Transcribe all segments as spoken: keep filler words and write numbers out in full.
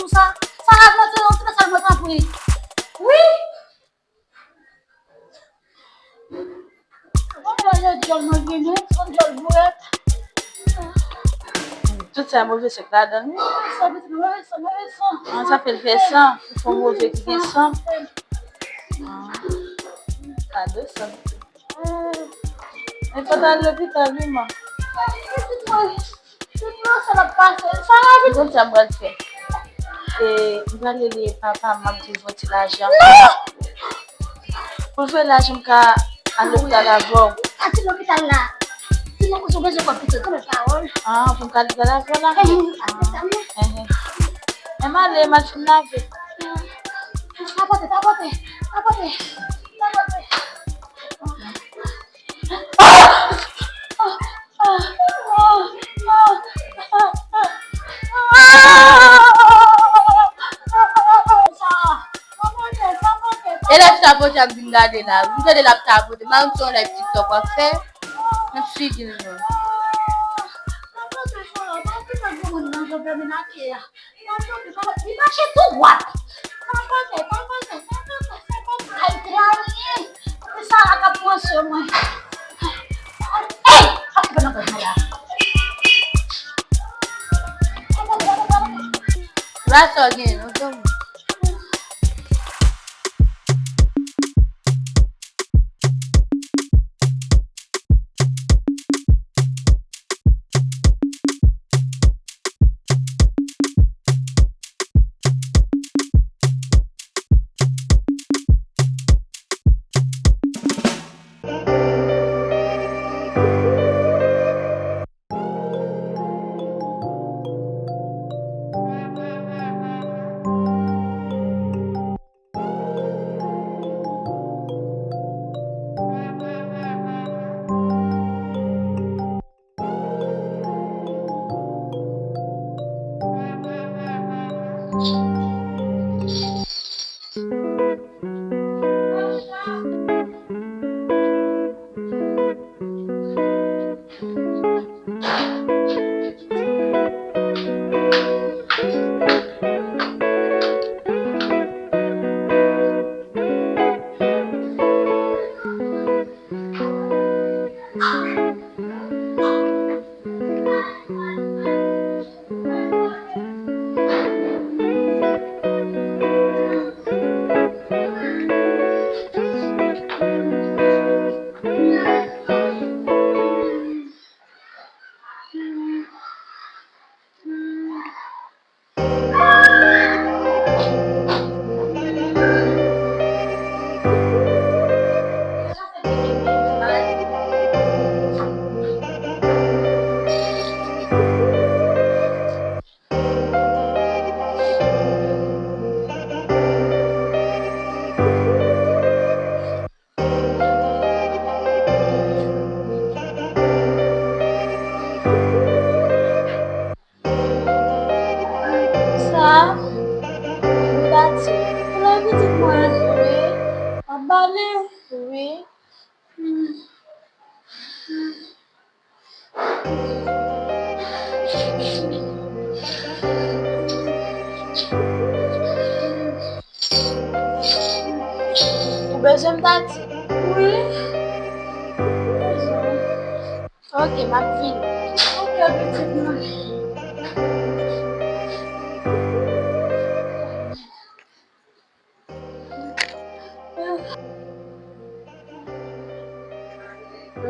Pou sa, sa rakonte yon ti mesaj mwen tanpri. Wi. Mwen gade djòl mwen vini, yon djòl bourèt. Tout sa move sèk ladan l wi. Move san, pitit, move san, move san. An, sa fè l fè san. Li fè yon move ki gen san. An, kado san. Enpòtan al lopital wi man. Pitit mwen, pitit mwen, sa l ap pase. Sa va vin. Ou konn sa m pral fè? E, m pral rele papa m, m ap di l voye ti lajan. Non! Pou l voye lajan m ka al lopital avè w. Pati lopital la. Si mwen kouzou bezwen kòb pitit, konbyen pawòl? Ah, pou m ka al lopital avè w la? Ehe, al lopital wi. Ehe. Men m ale, m al fin lave. Tapote, tapote, tapote, tapote. E lè tapote ap vin gade la. M tande l ap tapote. M pa konn se yon live TikTok w ap fè. Nan figi l non. Li mache tou dwat. Ay, trayi. Sa la k ap panse mwen. Ey! Ap pran nan kòd mwen la. Ba sa w gen, non, non. Sa, m pati. Koulè pitit mwen wi. M ap bale wi. Ou bezwen m pati? Wi. Ou bezwen. Ok, m ap vini. Ok, pitit mwen.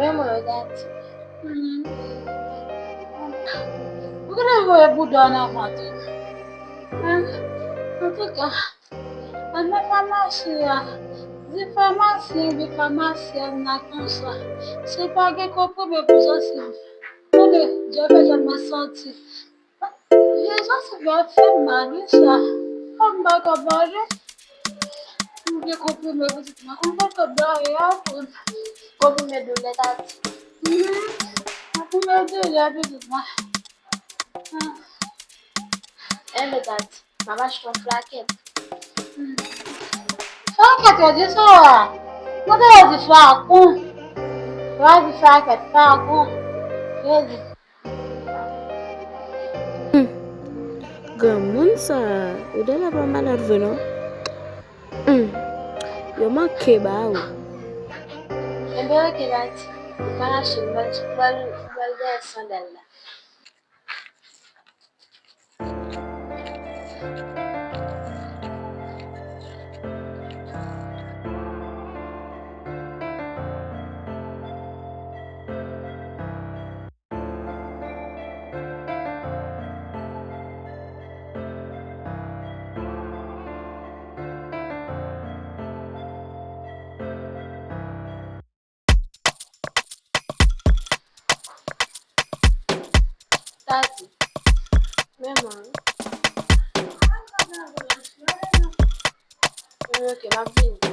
Men mwen, gade. Ou genlè voye bouda w nan vant ou. Antouka, ann nan famasi a. Di famasyen oubyen famasyèn nan konsa, si pa gen konprime pou zansiv, konnen Dye fè zanmi mwen santi. Vye zansiv yo ap fè m mal wi sa. Fòk m pa ka bale. M gen konprime pitit mwen. M pa ka bale a pou konprime doulè tati. Mhm. Konprime doulè pitit mwen. Ah. Enben tati, m ap achte yon flakèt. Flakèt yo di sa a. Mwen te di flakon. Yo di flakèt, flakon. Yo di. Hmm. Granmoun sa, ou genlè pa malad vre non. Hmm, yo manke ba ou. Enben oke Lati, ou pa rache m, m pral, m pral gaye sandal la. Tati, men mwen wi. Wi, oke, m ap vini.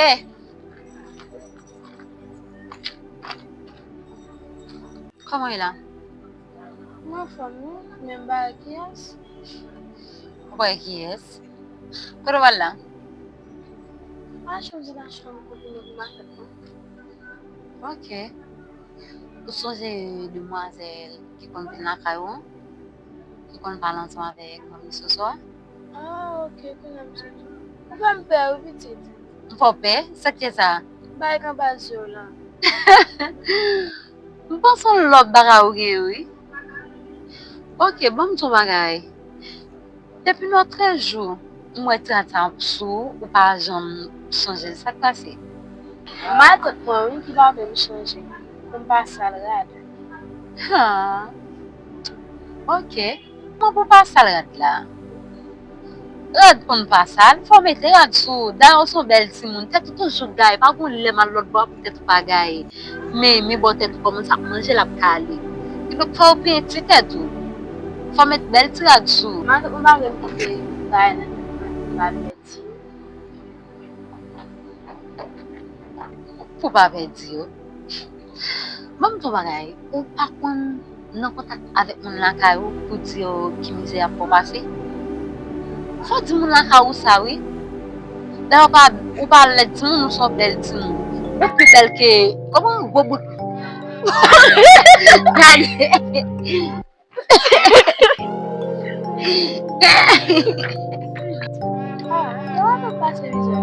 Eh! Kòman w ye la? M anfòm wi, men m pa wè kiyès. Ou pa wè kiyès? Kote w pral la? Mache m di mache m konfime pou matant mwen. Oke. Ou sonje demwazèl ki konn vin lakay ou an? Ki konn pale ansanm avèk manmi Soso a? Ah, oke, kounye a m sonje. Ou fè m pè wi pitit. M fè w pè? Sa k ye sa? Bay kanbaz yo la. M panse yon lòt bagay ou gen wi. Oke, ban m di w yon bagay. Depi nòtrejou, m wè ti rad sa sou ou, ou pa janm sonje l. Sa k pase? Matant mwen wi ki pa vle m chanje pou m pa sal rad. Ha. Oke. Kòman pou w pa sal rad la? Rad konn pa sal, fò w mete rad sou ou. Dayè, ou se yon bèl timoun. Tèt ou toujou gaye. Pa gon lè m al lòt bò a pou tèt ou pa gaye. Men, men bò tèt ou kòmanse ap manje, l ap kale. Kidonk, fò w penyen ti tèt ou. Fò w met bèl ti rad sou ou. Matant mwen pa vle m kite bagay nan tèt mwen pou m pa pèdi. Pou w pa pèdi yo. Ban m di w bagay, ou pa konn nan kontak avèk moun lakay ou pou di yo ki mizè y ap fè w pase? Fò w di moun lakay ou sa wi. Dayè ou pa, ou pa lèd timoun, ou se yon bèl timoun. Ou pi bèl ke, kòman gwo bout. Gade. Ah, yo ap pase mizè.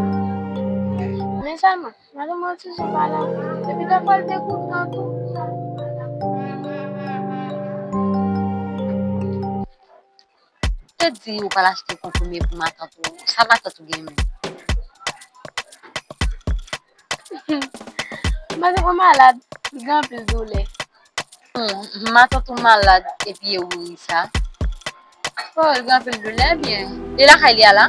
Men sèlman, madanm mwen ti jan pa la. Epi dèfwa l degoutan tou. Te di ou pral achte konprime pou matant ou. Sa matant ou gen menm? Matant mwen malad, li gen anpil doulè. Hmm, matant ou malad epi e ou ri sa. Oh, li gen anpil doulè, byen. Li lakay li a la?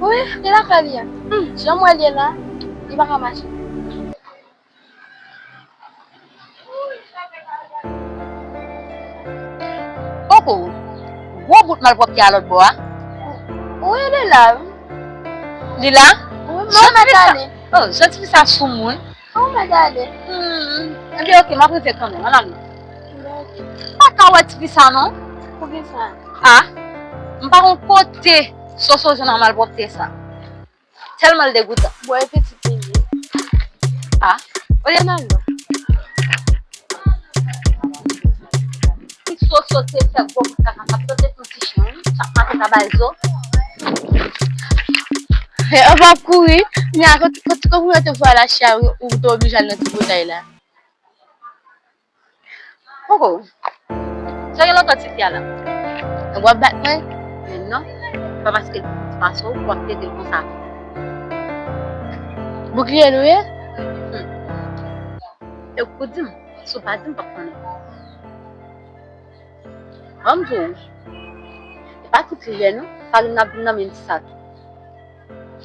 Wi, li lakay li a. Hmm, jan m wè l ye la, li pa ka mache. Poko, gwo bout malpwòpte a lòt bò a. Wi, li la, wi. Li la? Wi, men ou mèt ale. Oh, jèn fi sa soumoun. Ou mèt ale. Hmm. Ebyen, oke, m ap rive kanmenm. Ann ale. M pa ka wè tifi sa, non. Poukisa? Ah, m pa konn kote Soso jwenn nan malpwòpte sa. Tèlman l degoutan. Bon, e pitit li ye. Ah, olye n al non. Soso te fè gwo bout kaka, k ap tante pou ti chen, wi. Chak maten, l ap bay zo. He, ann pa kouri. Nya, kote, kote, kote pou mete fwa la, cheri, ou te oblije al nan ti potay la. Poko. Sa gen lontan tifi a la. W ap bat mwen? Men non. Pa paske l pi piti pase w, w ap trete l konsa. Boukliye nou ye? Hmm. E ou di m, si w pa di m, m p ap konnen. Ban m di w, e pa tout lè non, farin n ap vin nan menm ti sa tou.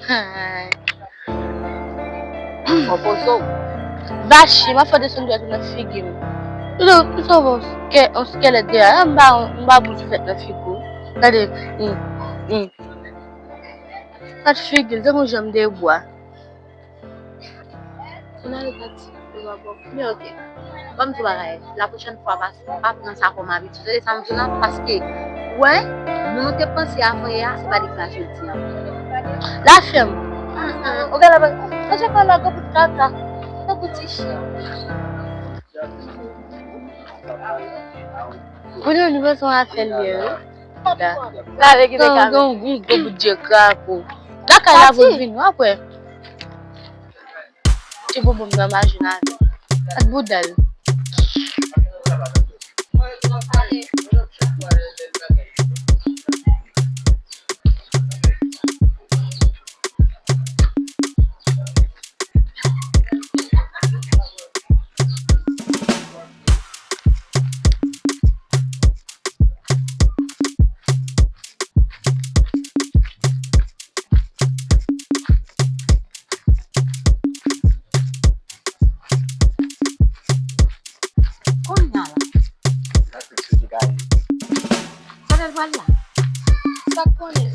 Hay. Mwen poze w. Vache, m ap fè desann dwèt ou nan figi m. Ou sove yon skè-, yon skèlèt dèyè. M ba, m ba bout fèt nan figi w. Gade. Hmm, hmm. Gad figi l, tankou janm de bwa. Ou nan leta ti, ou pa bon. Men oke. Ban m di w bagay. La pwochèn fwa, pa, pa pran sa kòm abitid. Tande sa m di w lan, paske, wè, moun ou te panse avan yè a, se pa li k la jodi a. Lafèm. Mm, mm. Ou gen la, manje pa la, gwo bout kaka. Tankou ti chen. Pou nou, nou bezwen afè l byen, wi. La, la, gen yon gwo bout je krapo. Lakay la pou l vin, w ap wè. Ti boubou m nan mache nan avè l. Ak bouda l. Kounye a la. Kote l pral la? Sa k konnen?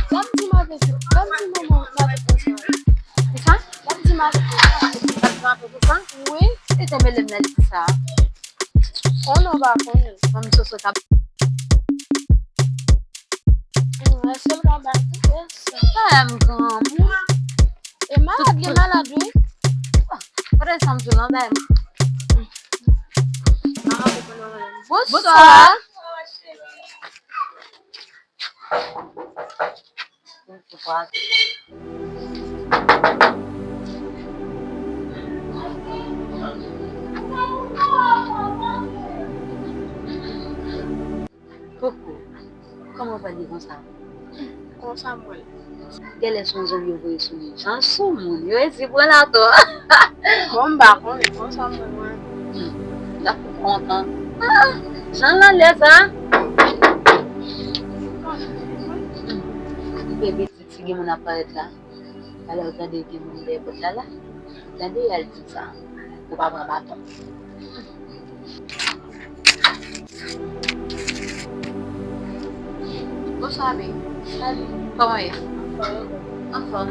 L ap di m avè, l ap di manman m avè konsa. Konsa? L ap di m avè konsa. L ap di m avè konsa? Wi. E te mele m nan li sa. Oh non, pa konnen. Manmi Soso t ap. Èske l ka bay tout sa? Sa m granmoun. E malad, li malad, wi. Kote sanm sou lan bay m. Bonswa. Koko, kòman w pale konsa? Konsa m wè l. Genlè se yon zonbi yo voye sou li. Jan sou moun, yo resi pran l atò. Bon, m pa konnen, konsa m wè l. Hmm, m ta kontan. Ah, jan l alèz a. Hmm. Bebe, si, si gen moun ap parèt la. Talè w tande gen moun dèyè pòt la la. Tande y al di sa. Ou pa pran baton. Bonswa, bebe. Salut. Kòman w ye? Anfòm.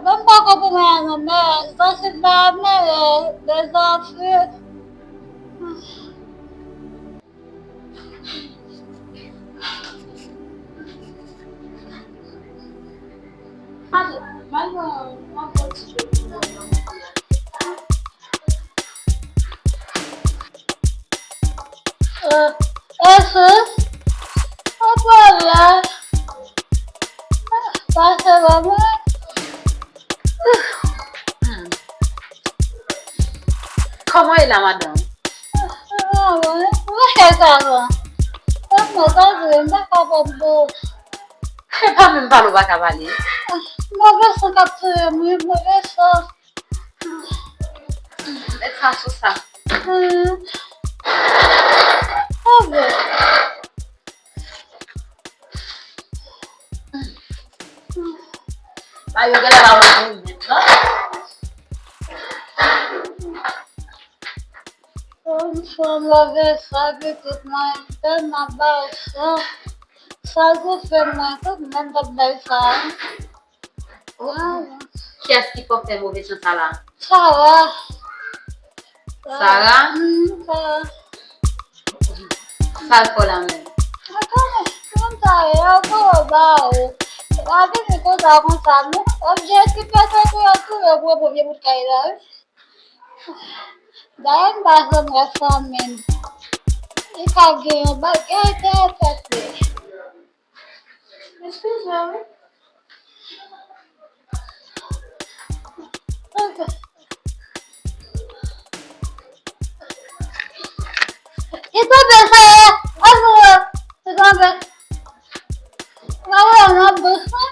Mwen pa konprann anyen non, men sa se pa mwen, dezafè. Èske ou pral la? Pase ba mwen. Hmm. Kòman w ye la, madanm? Ah, mwen, mwen, sa va. Mwen, sa va, m pa kapab, bon. E pa menm pale w pa ka pale. Move san k ap touye m, wi, move san. Met sa sou sa. Hmm. Sa va. Ba yo genlè pa wè pou ou menm, non? Yon fanm lave sa, pitit mwen, tèlman bay sa. Sa gou fè mwen, tout moun t ap bay sa. Waw. Kiyès ki fè w fè move san sa la? Sara. Sara? Mm, Sara. Sa l fè w la menm? Mwen konnen, kòm sa ye, yo poko ba ou. Lavi se konsa, konsa, non? Objektif yo se pou yo touye gwo premye bout kay la, wi. Dayè m pa janm wè fanmi m. Li pa gen yon bagay ki ap pase. Eskize m. Ki tonbe sa ye? Azo, ki tonbe? Mwen wè nan bouch mwen.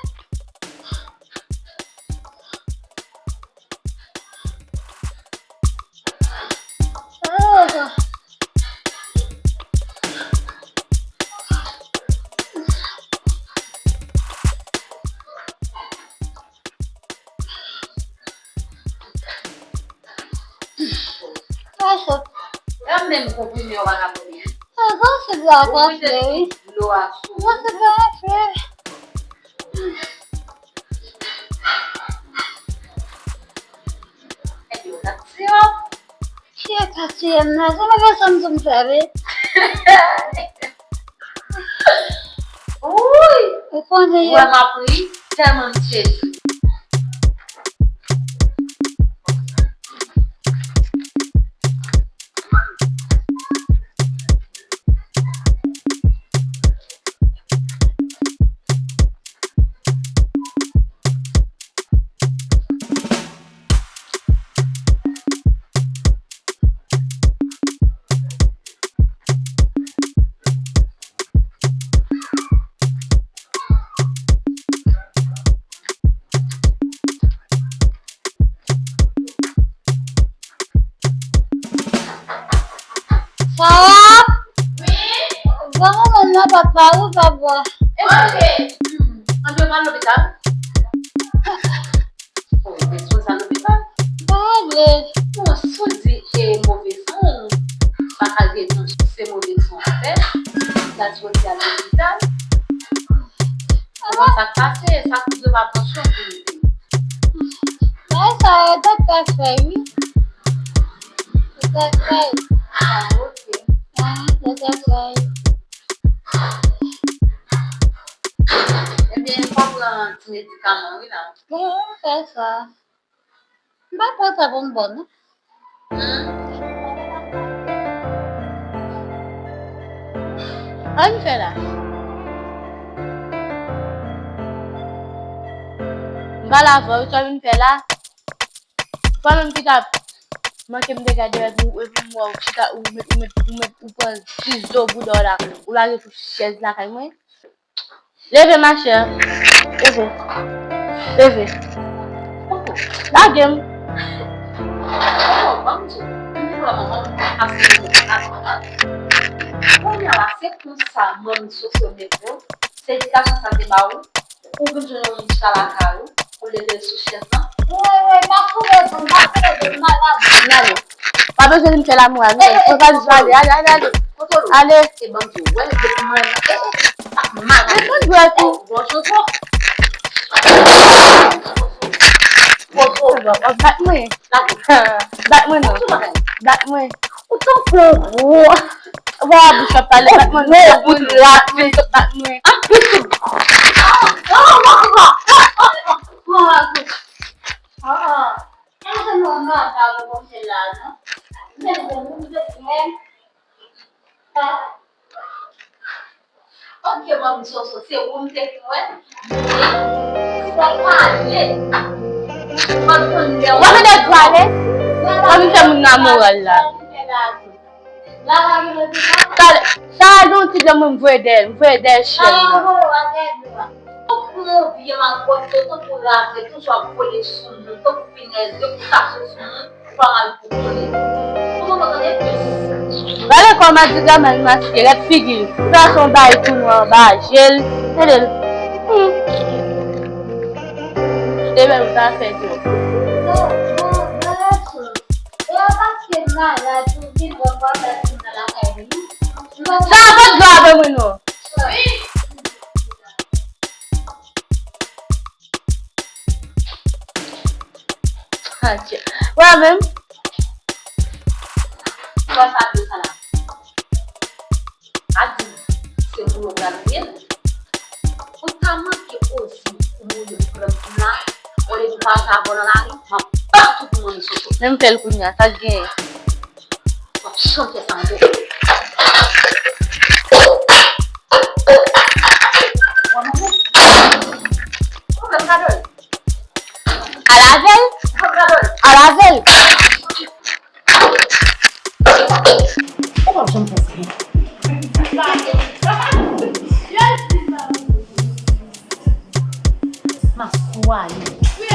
Sa menm konprime yo pa ka pran byen. Sa se dlo a ka fè, wi. Dlo a sou. Sa se dlo a fè. Epi yo ka tiye w. Tiye ka tiye m nan, se move san m fè, wi. Wouy! Ou konnen yo. Mwen m ap ri, tèlman m sezi. Sara? Wi? Ban mwen nan papa ou, papa. Ok. Hmm. Ann pral lopital. Bon, responsab lopital. Pa vle. Bon, si w di e move san, ou pa ka gen tan se move san w fè, sa di w te al lopital. Ou konn sa k pase, sa kouz yo pa pran swen pou nou te. Bagay sa yo, doktè fè, wi. Doktè fè. Ah, ok. Ah, doktè fè. Ebyen, fò w pran ti medikaman, wi, la. Bon, fè sa. M pa pran sa pou m bon, non. Sa vin fè la? M pale avè w, sa vin fè la? Ou pa menm ki ta manke m degade epi ou, epi m wè w chita, ou met, ou met, ou met, ou pran ti zo bouda w la, ou lage sou chèz lakay mwen. Leve, ma chère. Leve. Leve. Lage m. Kounye a la, se konsa manmi Soso met ou, se edikasyon sa l te ba ou, ou vin jwenn yon moun chita lakay ou, ou leve l sou chèz lan. Wi, wi, m ap pwouve pou m, m ap pwouve pou m, m ap pwouve pou m, m ap pwouve pou m. Pa bezwen vin fè lamoral, non. Fò pa vin pale. Ale, ale, ale. Ale. E ban m di w, wè, depi mwen, e, e, e, sa mal. Desann dwèt ou. Bon, Jojo. Jojo. Bat mwen. Bat mwen, non. Bat mwen. Ou tankou yon gwo. Wè, bouch ap pale, bat mwen, non. Bat mwen, non. Bat mwen. An plis ou. Ah, ah, ah, ah. Mwen se nòmal pa gen kòmsi la, non. Men bon, moun te fè. Ha? Ok, manmi Soso, se ou m te kwè. Men, fò pale. Fò konn lè w. Wè, men nèg pale. Wè, men fè moun nan moral la. Sa, sa a gen yon ti jan mwen, m voye dèyè l, m voye dèyè chèn nan. Ou pran yon vye malpwòpte, tankou ravè, toujou ap vole sou moun, tankou pinèz, yo pou tache sou moun, ou pa mal pou kole. Ou konprann tande plis. Gade kòman ti granmoun maske, gad figi l. Sa se yon bagay tou nwa anba je l. Tande l. Hmm. Demen ou ta fè di w. Non, non, non, non. E yo paske malad, ou vin wè papa vin nan lakay li. Sa pa grave, mwen, non. Wi. Adje. Wè menm. Wè sa dlo sa la. A di, se pou yo pral touye l. Ou ta manke ozi pou moun yo pran m la, olye pou pa sa bon nan lari, m ap bat ou pou moun sou sou. Menm fè l kounye a, sa k genyen? W ap chante sa ankò. Fè m kado l. A lavel. Fè m kado l. A lavel. Ou p ap janm fè sa non. M ap kwaye.